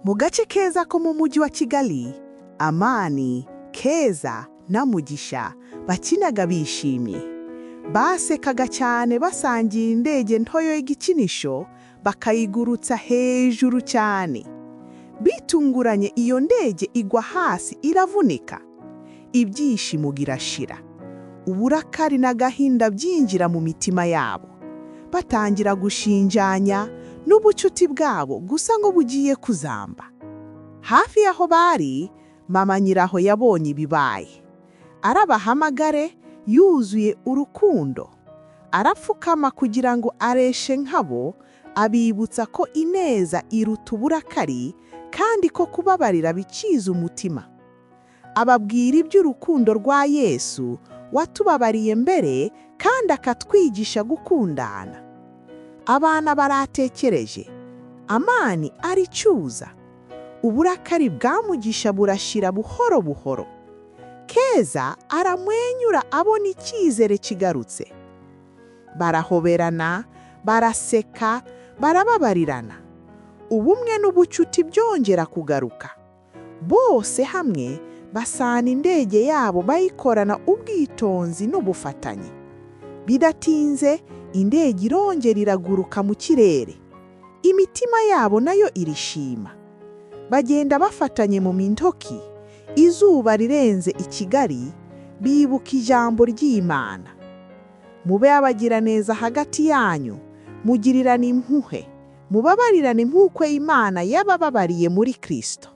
Mu gace keza ko mu mujyi wa Kigali, Amani, Keza na Mugisha bakinaga bishimye. Basekaga cyane basangiye indege ntoyo y'igikinisho, bakayigurutsa hejuru cyane. Bitunguranye iyo ndege igwa hasi iravunika. Ibyishimo birashira. Uburakari n'agahinda byinjira mu mitima yabo. Batangira gushinjanya n'ubucuti bwabo gusa ngo bugiye kuzamba. Hafi y'aho bari, mama nyiraho yabonye ibibaye. Arabahamagare yuzuye urukundo. Arapfukama kugira ngo areshe nkabo, abibutsa ko ineza iruta uburakari kandi ko kubabarira bikiza umutima. Ababwira iby'urukundo rwa Yesu watubabariye mbere kandi akatwigisha gukundana. Abana baratekereje. Amani aricuza. Uburakari bwa Mugisha burashira buhoro buhoro. Keza aramwenyura abona icyizere kigarutse. Barahoberana, baraseka, barababarirana. Ubumwe n'ubucuti byongera kugaruka. Bose hamwe basana indege yabo bayikorana ubwitonzi n'ubufatanye. Bidatinze indege irongera iraguruka mu kirere. Imitima yabo nayo irishima. Bagenda bafatanye mu mintoki, izuba rirenze i Kigali, bibuka ijambo ry'Imana. Mube abagiraneza hagati yanyu, mugirirane impuhwe, mubabarirane nk'uko Imana yabababariye muri Kristo.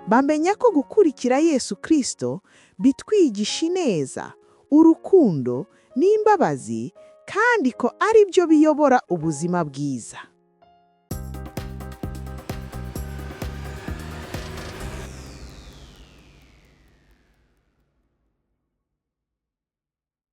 Bamenya ko gukurikira Yesu Kristo bitwigisha ineza, urukundo n'imbabazi kandi ko ari byo biyobora ubuzima bwiza.